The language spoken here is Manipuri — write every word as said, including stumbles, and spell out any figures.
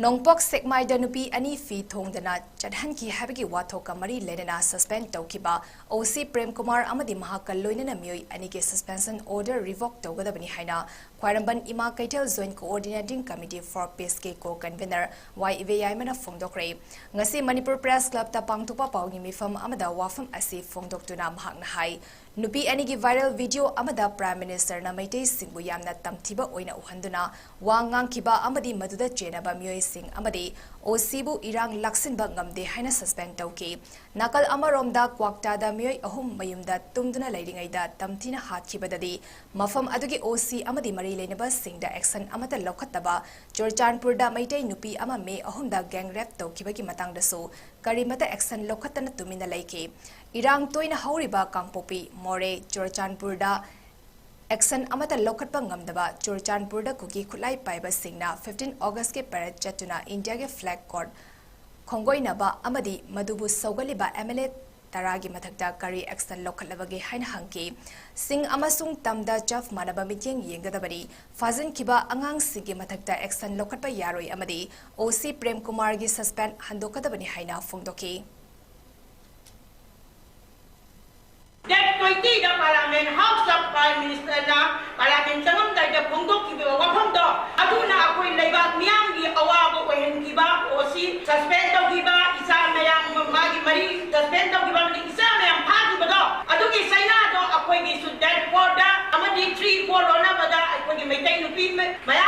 ꯅꯣꯡꯄꯣꯛ ꯁꯦꯛꯃꯥꯏꯗ ꯅꯨꯄꯤ ꯑꯅꯤ ꯐꯤ ꯊꯣꯡꯗꯅ ꯆꯠꯍꯟꯈꯤ ꯍꯥꯏꯕꯒꯤ ꯋꯥꯊꯣꯛꯀ ꯃꯔꯤ ꯂꯩꯅꯅ suspend ꯇꯧꯈꯤꯕ OC ꯄ꯭ꯔꯦꯝ ꯀꯨꯃꯥꯔ ꯑꯃꯗꯤ ꯃꯍꯥꯛꯀ ꯂꯣꯏꯅꯅ ꯃꯤꯑꯣꯏ ꯑꯅꯤꯒꯤ suspension order revoke ꯇꯧꯒꯗꯕꯅꯤ ꯍꯥꯏꯅ ꯈ꯭ꯋꯥꯏꯔꯝꯕꯟ ꯏꯃꯥ ꯀꯩꯊꯦꯜ Joint Coordinating Committee for Peace ꯀꯤ co-convener ꯋꯥꯏ ꯏꯕꯦꯌꯥꯏꯃꯅ ꯐꯣꯡꯗꯣꯛꯈ꯭ꯔꯦ꯫ ꯉꯁꯤ ꯃꯅꯤꯄꯨꯔ Press Club ꯇ ꯄꯥꯡꯊꯣꯛꯄ ꯄꯥꯎꯒꯤ ꯃꯤꯐꯝ ꯑꯃꯗ ꯋꯥꯐꯝ ꯑꯁꯤ ꯐꯣꯡꯗꯣꯛꯇꯨꯅ ꯃꯍꯥꯛꯅ ꯍꯥꯏ, ꯅꯨꯄꯤ ꯑꯅꯤꯒꯤ viral video ꯑꯃꯗ Prime Minister ꯅ ꯃꯩꯇꯩꯁꯤꯡꯕꯨ ꯌꯥꯝꯅ ꯇꯝꯊꯤꯕ ꯑꯣꯏꯅ ꯎꯍꯟꯗꯨꯅ ꯋꯥ ꯉꯥꯡꯈꯤꯕ ꯑꯃꯗꯤ ꯃꯗꯨꯗ ꯆꯦꯟꯅꯕ ꯃꯤꯑꯣꯏꯁꯤꯡ ꯑꯃꯗꯤ OC ꯕꯨ ꯏꯔꯥꯡ ꯂꯥꯛꯁꯤꯟꯕ ꯉꯝꯗꯦ ꯍꯥꯏꯅ suspend ꯇꯧꯈꯤ꯫ ꯅꯥꯀꯜ ꯑꯃꯔꯣꯝꯗ ꯀ꯭ꯋꯥꯛꯇꯥꯗ ꯃꯤꯑꯣꯏ ꯑꯍꯨꯝ ꯃꯌꯨꯝꯗ ꯇꯨꯝꯗꯨꯅ ꯂꯩꯔꯤꯉꯩꯗ ꯇꯝꯊꯤꯅ ꯍꯥꯠꯈꯤꯕꯗꯗꯤ ꯃꯐꯝ ꯑꯗꯨꯒꯤ OC ꯑꯃꯗꯤ ꯃꯔꯤ ꯂꯩꯅꯕꯁꯤꯡꯗ action ꯑꯃꯠꯇ ꯂꯧꯈꯠꯇꯕ ꯆꯨꯔꯆꯥꯟꯄꯨꯔꯗ ꯃꯩꯇꯩ ꯅꯨꯄꯤ ꯑꯃ May ꯑꯍꯨꯝꯗ gang rape ꯇꯧꯈꯤꯕꯒꯤ ꯃꯇꯥꯡꯗꯁꯨ ꯀꯔꯤꯃꯠꯇ action ꯂꯧꯈꯠꯇꯅ ꯇꯨꯃꯤꯟꯅ ꯂꯩꯈꯤ꯫ ꯏꯔꯥꯡ ꯇꯣꯏꯅ ꯍꯧꯔꯤꯕ ꯀꯥꯡꯄꯣꯛꯄꯤ, ꯃꯣꯔꯦ, ꯆꯨꯔꯆꯥꯟꯄꯨꯔꯗ action ꯑꯃꯠꯇ ꯂꯧꯈꯠꯄ ꯉꯝꯗꯕ ꯆꯨꯔꯆꯥꯟꯄꯨꯔꯗ ꯀꯨꯀꯤ ꯈꯨꯠꯂꯥꯏ ꯄꯥꯏꯕꯁꯤꯡꯅ fifteen August ꯀꯤ parade ꯆꯠꯇꯨꯅ ꯏꯟꯗꯤꯌꯥꯒꯤ flag code ꯈꯣꯡꯒꯣꯏꯅꯕ ꯑꯃꯗꯤ ꯃꯗꯨꯕꯨ ꯁꯧꯒꯠꯂꯤꯕ MLA ꯇꯔꯥꯒꯤ ꯃꯊꯛꯇ ꯀꯔꯤ action ꯂꯧꯈꯠꯂꯕꯒꯦ ꯍꯥꯏꯅ ꯍꯪꯈꯤ꯫ ꯆꯤꯡ ꯑꯃꯁꯨꯡ ꯇꯝꯗ ꯆꯞ ꯃꯥꯟꯅꯕ ꯃꯤꯠꯌꯦꯡ ꯌꯦꯡꯒꯗꯕꯅꯤ꯫ ꯐꯥꯖꯤꯟꯈꯤꯕ ꯑꯉꯥꯡꯁꯤꯡꯒꯤ ꯃꯊꯛꯇ action ꯂꯧꯈꯠꯄ ꯌꯥꯔꯣꯏ ꯑꯃꯗꯤ OC ꯄ꯭ꯔꯦꯝ ꯀꯨꯃꯥꯔꯒꯤ suspend ꯍꯟꯗꯣꯛꯀꯗꯕꯅꯤ ꯍꯥꯏꯅ ꯐꯣꯡꯗꯣꯛꯈꯤ꯫ Date twenty the Parliament, House of Prime Minister ꯅ Parliament ꯆꯪꯉꯝꯗꯥꯏꯗ ꯐꯣꯡꯗꯣꯛꯈꯤꯕ ꯋꯥꯐꯝꯗꯣ, ꯑꯗꯨꯅ ꯑꯩꯈꯣꯏ ꯂꯩꯕꯥꯛ ꯃꯤꯌꯥꯝꯒꯤ ꯑꯋꯥꯕ ꯑꯣꯏꯍꯟꯈꯤꯕ, OC suspend ꯇꯧꯈꯤꯕ, ꯏꯆꯥ ꯃꯌꯥꯝ, ꯃꯥꯒꯤ ꯃꯔꯤ suspend ꯇꯧꯈꯤꯕ ꯑꯃꯗꯤ ꯏꯆꯥ ꯃꯌꯥꯝ ꯐꯥꯈꯤꯕꯗꯣ, ꯑꯗꯨꯒꯤ ꯆꯩꯅꯥꯗꯣ ꯑꯩꯈꯣꯏꯒꯤꯁꯨ date four ꯗ ꯑꯃꯗꯤ three four ꯑꯣꯟꯅꯕꯗ ꯑꯩꯈꯣꯏꯒꯤ ꯃꯩꯇꯩ ꯅꯨꯄꯤ ꯃ-, ꯃꯌꯥꯝ